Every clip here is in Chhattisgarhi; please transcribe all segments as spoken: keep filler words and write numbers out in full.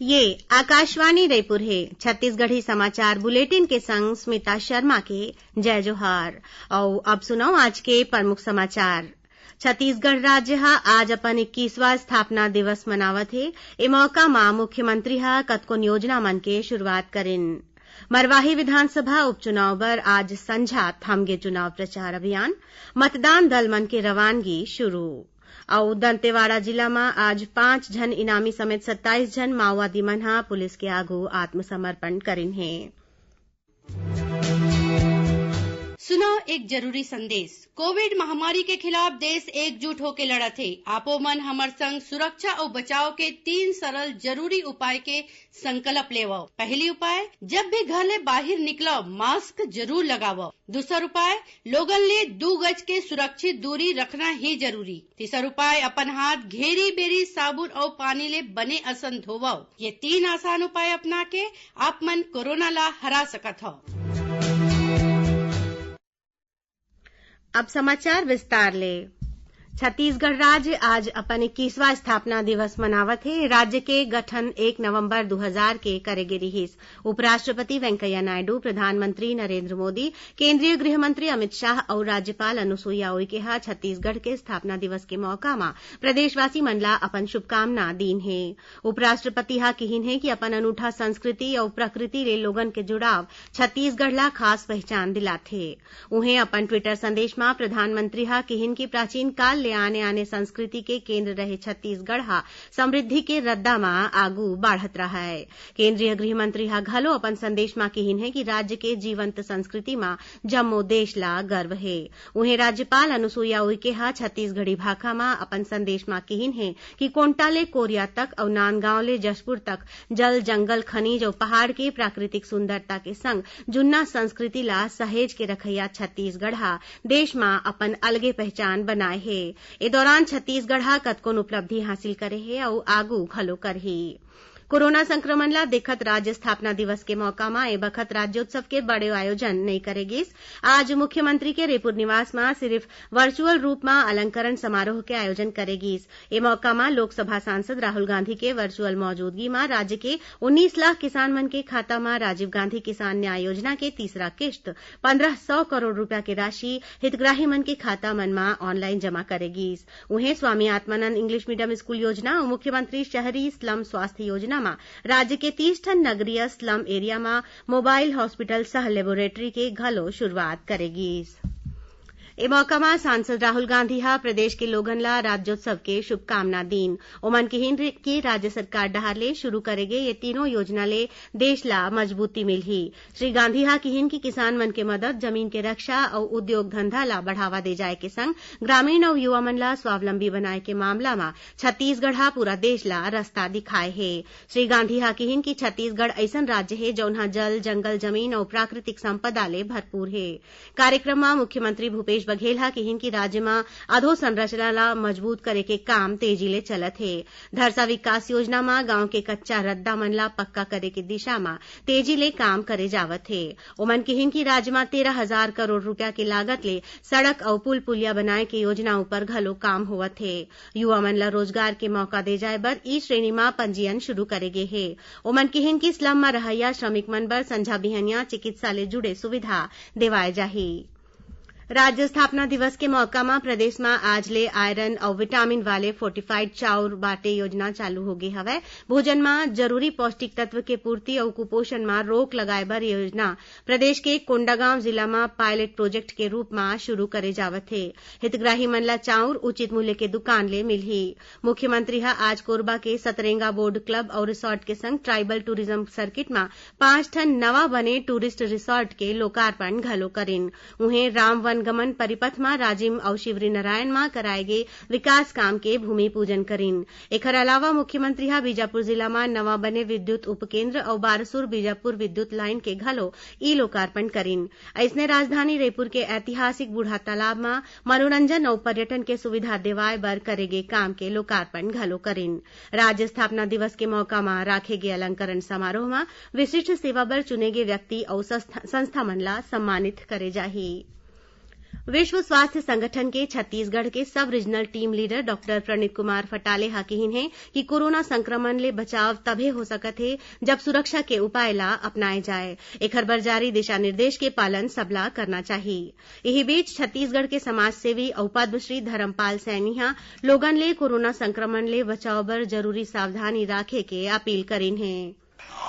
ये आकाशवाणी रायपुर हे। छत्तीसगढ़ी समाचार बुलेटिन के संग स्मिता शर्मा के जय जोहार। अउ अब सुनव आज के प्रमुख समाचार। छत्तीसगढ़ राज्य ह आज अपन इक्कीसवाँ स्थापना दिवस मनावत हे। ए मौका म मुख्यमंत्री ह कतकोन योजना मन के शुरुआत करिन। मरवाही विधानसभा उपचुनाव बर आज संझा थमगे चुनाव प्रचार अभियान, मतदान दल मन के रवानगी शुरू। अउ दंतेवाड़ा जिला म आज पांच झन इनामी समेत सत्ताईस झन माओवादी मन ह पुलिस के आगू आत्मसमर्पण करिन हे। सुनव एक जरूरी संदेश। कोविड महामारी के खिलाफ देश एकजुट होके लड़त हे। आपो मन हमर संग सुरक्षा अउ बचाव के तीन सरल जरूरी उपाय के संकल्प लेवव। पहली उपाय, जब भी घर ले बाहिर निकलव, मास्क जरूर लगावव। दूसर उपाय, लोगन ले दू गज के सुरक्षित दूरी रखना ही जरूरी। तीसर उपाय, अपन हाथ घेरी बेरी साबुन अउ पानी ले बने असन धोवव। ये तीन आसान उपाय अपना के आप मन कोरोना ला हरा सकत हव। अब समाचार विस्तार ले। छत्तीसगढ़ राज्य आज अपन इक्कीसवाँ स्थापना दिवस मनावत हे। राज्य के गठन एक नवंबर दू हजार के करे गे रिहिस। उपराष्ट्रपति वेंकैया नायडू, प्रधानमंत्री नरेंद्र मोदी, केंद्रीय गृह मंत्री अमित शाह अउ राज्यपाल अनुसुईया उइके ह छत्तीसगढ़ के स्थापना दिवस के मौका म प्रदेशवासी मन ला अपन शुभकामना दीन हे। उपराष्ट्रपति ह किहिन हे कि अपन अनूठा संस्कृति अउ प्रकृति ले लोगन के जुड़ाव छत्तीसगढ़ ला खास पहचान दिलाथे। उहें, अपन Twitter संदेश म प्रधानमंत्री ह किहिन कि प्राचीन काल ले आने-आने संस्कृति के केंद्र रहे छत्तीसगढ़ ह समृद्धि के रद्दा म आगू बाढ़त रहय। केंद्रीय गृह मंत्री ह घलो अपन संदेश म किहिन हे कि राज्य के जीवंत संस्कृति म जम्मो देश ला गर्व हे। उहें, राज्यपाल अनुसुईया उइके ह छत्तीसगढ़ी भाखा म अपन संदेश म किहिन हे कि कोंटा ले कोरिया तक अउ नांदगांव ले जशपुर तक जल, जंगल, खनिज अउ पहाड़ के प्राकृतिक सुंदरता के संग जुन्ना संस्कृति ला सहेज के रखइया छत्तीसगढ़ ह देश म अपन अलगे पहचान बनाए हे। ए दौरान छत्तीसगढ़ ह कतकोन उपलब्धि हासिल करे हे अउ आगू घलो करही। कोरोना संक्रमण ला देखत राज्य स्थापना दिवस के मौका म ए बखत राज्योत्सव के बड़े आयोजन नइ करे गिस। आज मुख्यमंत्री के रेपुर निवास म सिरिफ virtual रूप म अलंकरण समारोह के आयोजन करे गिस। ए मौका म लोकसभा सांसद राहुल गांधी के virtual मौजूदगी म राज्य के उन्नीस लाख किसान मन के खाता म राजीव गांधी किसान न्याय योजना के तीसरा किश्त पंद्रह सौ करोड़ रुपया के राशि हितग्राही मन के खाता मन म online जमा करे गिस। उहें, Swami Atmanand English medium school योजना अउ मुख्यमंत्री शहरी slum स्वास्थ्य योजना म राज्य के तीस ठन नगरीय slum area म mobile hospital सह laboratory के घलो शुरुआत करे गिस। ए मौका म सांसद राहुल गांधी ह प्रदेश के लोगन ला राज्योत्सव के शुभकामना दीन। ओमन किहिन रे-, कि राज्य सरकार डहार ले शुरू करे गे ये तीनों योजना ले देश ला मजबूती मिलही। श्री गांधी ह किहिन कि किसान मन के मदद, जमीन के रक्षा अउ उद्योग धंधा ला बढ़ावा दे जाए के संग ग्रामीण अउ युवा मन ला स्वावलंबी बनाए के मामला म छत्तीसगढ़ ह पूरा देश ला रस्ता दिखाए हे। श्री गांधी ह किहिन कि छत्तीसगढ़ अइसन राज्य हे, जउन ह जल, जंगल, जमीन अउ प्राकृतिक संपदा ले भरपूर हे। कार्यक्रम म मुख्यमंत्री भूपेश बघेल ह किहिन कि राज्य म अधोसंरचना ल मजबूत करे के काम तेजी ले चलत हे। धरसा विकास योजना म गांव के कच्चा रद्दा मन ल पक्का करे के दिशा म तेजी ले काम करे जावत हे। ओमन किहिन कि राज्य म तेरह हजार करोड़ रुपया के लागत ले सड़क अउ पुल पुलिया बनाए के योजना ऊपर घलो काम होवत हे। युवा मन ल रोजगार के मौका दे जाए बर ई श्रेणी म पंजीयन शुरू करे गे हे। ओमन किहिन कि slum म रहइया श्रमिक मन बर संझा बिहनिया चिकित्सा ले जुड़े सुविधा देवाए जाही। राज्य स्थापना दिवस के मौका म प्रदेश म आज ले iron अउ vitamin वाले fortified चाउर बांटे योजना चालू होगे हवय। भोजन म जरूरी पौष्टिक तत्व के पूर्ति अउ कुपोषण म रोक लगाए बर ये योजना प्रदेश के कोंडागांव जिला म pilot project के रूप म शुरू करे जावत हे। हितग्राही मन ल चाउर उचित मूल्य के दुकान ले मिलही। मुख्यमंत्री ह आज कोरबा के सतरेंगा बोट क्लब अउ रिसॉर्ट के संग ट्राइबल टूरिज्म सर्किट म पांच ठन नवा बने टूरिस्ट रिसॉर्ट के लोकार्पण घलो करिन। उहें, राम वनगमन परिपथ म राजिम अउ शिवरीनारायण म कराए गे विकास काम के भूमि पूजन करिन। एखर अलावा मुख्यमंत्री ह बीजापुर जिला म नवा बने विद्युत उपकेंद्र अउ बारसूर बीजापुर विद्युत लाइन के घलो ई लोकार्पण करिन। अइसने राजधानी रईपुर के ऐतिहासिक बूढ़ा तालाब म मनोरंजन अउ पर्यटन के सुविधा देवाय बर करे गे काम के लोकार्पण घलो करिन। राज्य स्थापना दिवस के मौका म राखे गे अलंकरण समारोह म विशिष्ट सेवा बर चुने गे व्यक्ति अउ संस्था, संस्था मन ला सम्मानित करे जाही। विश्व स्वास्थ्य संगठन के छत्तीसगढ़ के सब रीजनल टीम लीडर डॉक्टर प्रणीत कुमार फटाले ह किहिन हे कि कोरोना संक्रमण ले बचाव तभे हो सकत हे, जब सुरक्षा के उपाय ला अपनाए जाए। एखर बर जारी दिशा निर्देश के पालन सबला करना चाही। इही बीच छत्तीसगढ़ के समाजसेवी अउ पद्मश्री धर्मपाल सैनी ह लोगन ले कोरोना संक्रमण ले बचाव बर जरूरी सावधानी राखे के अपील करिन हे।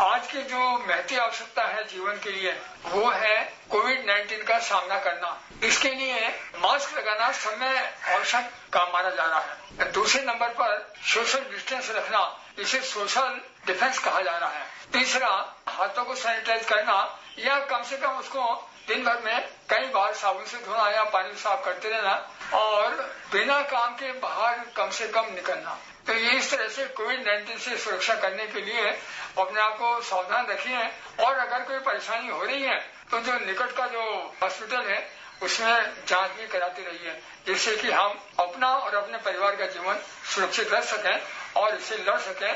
आज की जो महती आवश्यकता है जीवन के लिए, वो है कोविड नाइन्टीन का सामना करना। इसके लिए मास्क लगाना समय आवश्यक काम माना जा रहा है। दूसरे नंबर पर सोशल डिस्टेंस रखना, इसे सोशल डिफेंस कहा जा रहा है। तीसरा, हाथों को सैनिटाइज करना या कम से कम उसको दिन भर में कई बार साबुन से धोना या पानी साफ करते रहना और बिना काम के बाहर कम से कम निकलना। तो ये इस तरह से कोविड नाइन्टीन से सुरक्षा करने के लिए अपने आप को सावधान रखिए और अगर कोई परेशानी हो रही है तो जो निकट का जो हॉस्पिटल है उसमें जांच भी कराते रहिए, जिससे कि हम अपना और अपने परिवार का जीवन सुरक्षित रख सकें और इससे लड़ सकें।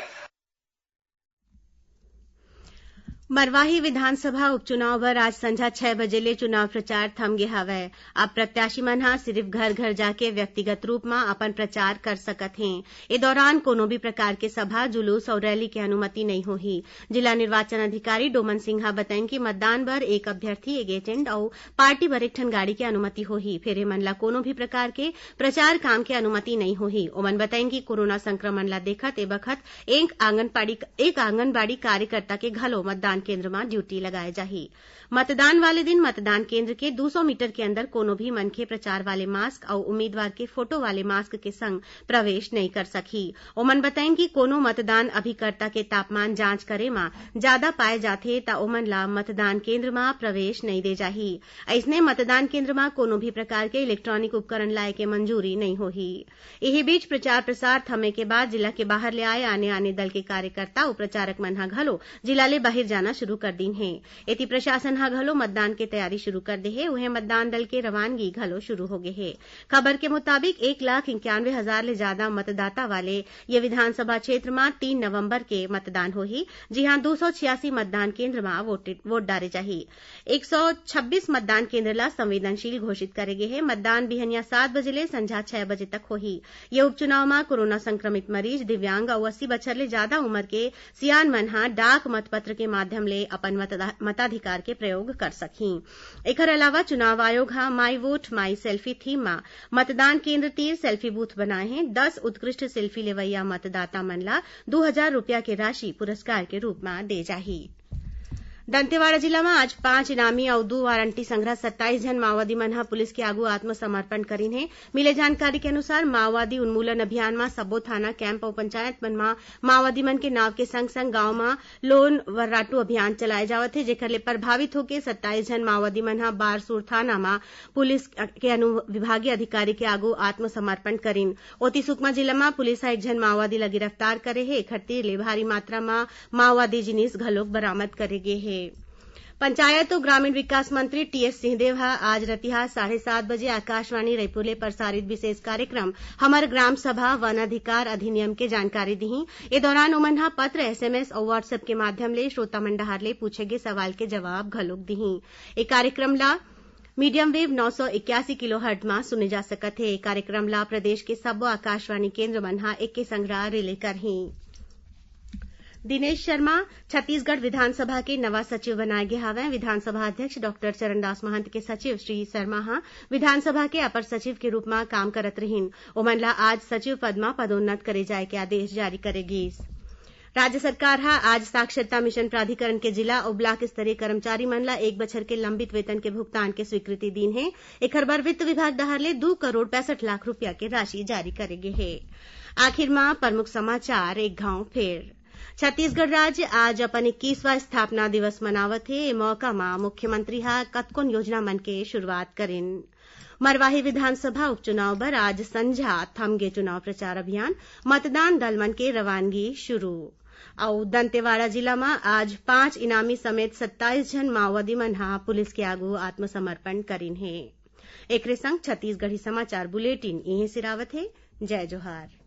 मरवाही विधानसभा उपचुनाव बर आज संझा छह बजे ले चुनाव प्रचार थम गे हवय। अब प्रत्याशी मन ह सिरिफ घर-घर जाके व्यक्तिगत रूप म अपन प्रचार कर सकत हें। ए दौरान कोनो भी प्रकार के सभा, जुलूस अउ रैली के अनुमति नइ होही। जिला निर्वाचन अधिकारी डोमन सिंह ह बतइन कि मतदान बर एक अभ्यर्थी, एक एजेंट अउ पार्टी बर एक ठन गाड़ी के अनुमति होही। फेर एमन ला कोनो भी प्रकार के प्रचार काम के अनुमति नइ होही। ओमन बतइन कि कोरोना संक्रमण ला देखत ए बखत एक आंगनबाड़ी, एक आंगनबाड़ी कार्यकर्ता के घलो मतदान केंद्र म ड्यूटी लगाए जाही। मतदान वाले दिन मतदान केंद्र के दू सौ मीटर के अंदर कोनो भी मनखे प्रचार वाले मास्क अउ उम्मीदवार के फोटो वाले मास्क के संग प्रवेश नइ कर सकही। ओमन बतइन कि कोनो मतदान अभिकर्ता के तापमान जांच करे म जादा पाए जाथे, त ओमन ला मतदान केंद्र म प्रवेश नइ दे जाही। अइसने मतदान केंद्र म कोनो भी प्रकार के इलेक्ट्रॉनिक उपकरण लाए के मंजूरी नइ होही। इही बीच प्रचार प्रसार थमे के बाद जिला के बाहर ले आए आने-आने दल के कार्यकर्ता अउ प्रचारक मन ह घलो जिला ले बाहिर जाना शुरू कर दीन हे। एती प्रशासन ह घलो मतदान के तैयारी शुरू कर दे हे। उहें, मतदान दल के रवानगी घलो शुरू हो गे हे। खबर के मुताबिक, एक लाख इक्यानवे हजार ले जादा मतदाता वाले ये विधानसभा क्षेत्र म तीन नवंबर के मतदान होही, जिहां दू सौ छियासी मतदान केंद्र म वोट, वोट डारे जाही। एक सौ छब्बीस मतदान केंद्र ला संवेदनशील घोषित करे गे हे। मतदान बिहनिया सात बजे ले संझा छह बजे तक होही। ये उपचुनाव म कोरोना संक्रमित मरीज, दिव्यांग अउ अस्सी बछर ले जादा उमर के सियान मन ह डाक मतपत्र के माध्यम ले अपन मतदा-, मताधिकार के प्रयोग कर सकही। एखर अलावा चुनाव आयोग ह My Vote My Selfie theme म मतदान केंद्र तीर सेल्फी बूथ बनाए हे। दस उत्कृष्ट सेल्फी लेवइया मतदाता मन ला दू हजार रुपया के राशि पुरस्कार के रूप म दे जाही। दंतेवाड़ा जिला म आज पांच इनामी अउ दू वारंटी संग्रह सत्ताईस झन माओवादी मन ह पुलिस के आगू आत्मसमर्पण करिन हे। मिले जानकारी के अनुसार, माओवादी उन्मूलन अभियान म सब्बो थाना, कैंप अउ पंचायत मन म माओवादी मन के नाव के संग-संग गांव म लोन वर्राटू अभियान चलाए जावत हे, जेकर ले प्रभावित होके सत्ताईस झन माओवादी मन ह बारसूर थाना म पुलिस के अनुविभागीय अधिकारी के आगू आत्मसमर्पण करिन। ओती, सुकमा जिला म पुलिस ह एक झन माओवादी ल गिरफ्तार करे हे। एखर तीर ले भारी मात्रा म माओवादी जिनिस घलोक बरामद करे गे हे। पंचायत अउ ग्रामीण विकास मंत्री टीएस सिंहदेव ह आज रतिहा साढ़े सात बजे आकाशवाणी रायपुर ले प्रसारित विशेष कार्यक्रम हमर ग्राम सभा वन अधिकार अधिनियम के जानकारी दिही। ए दौरान ओमन ह पत्र, एसएमएस अउ WhatsApp के माध्यम ले श्रोता मन डहार ले पूछे गे सवाल के जवाब घलोक दिही। ए कार्यक्रम ला मीडियम वेव नौ सौ इक्यासी किलोहर्ट्ज म सुने जा सकत हे। ए कार्यक्रम ला प्रदेश के सब्बो आकाशवाणी केंद्र मन ह एके संघरा रिले करही। दिनेश शर्मा छत्तीसगढ़ विधानसभा के नवा सचिव बनाए गे हवय। विधानसभा अध्यक्ष डॉक्टर चरणदास महंत के सचिव श्री शर्मा ह विधानसभा के अपर सचिव के रूप म काम करत रिहिन। ओमन ला आज सचिव पद म पदोन्नत करे जाए के आदेश जारी करे गीस। राज्य सरकार ह आज साक्षरता मिशन प्राधिकरण के जिला अउ ब्लॉक स्तरीय कर्मचारी मन ला एक बछर के लंबित वेतन के भुगतान के स्वीकृति दीन हे। एखर बर वित्त विभाग डहार ले दू करोड़ पैंसठ लाख रुपया के राशि जारी करे गे हे। आखिर म प्रमुख समाचार एक घांव फेर। छत्तीसगढ़ राज्य आज अपन इक्कीसवाँ स्थापना दिवस मनावत हे। ए मौका म मुख्यमंत्री ह कतकोन योजना मन के शुरुआत करिन। मरवाही विधानसभा उपचुनाव बर आज संझा थमगे चुनाव प्रचार अभियान, मतदान दल मन के रवानगी शुरू। अउ दंतेवाड़ा जिला म आज पांच इनामी समेत सत्ताईस झन माओवादी मन ह पुलिस के आगू आत्मसमर्पण करिन हे। एकरे संग छत्तीसगढ़ी समाचार बुलेटिन इहें सिरावत हे। जय जोहार।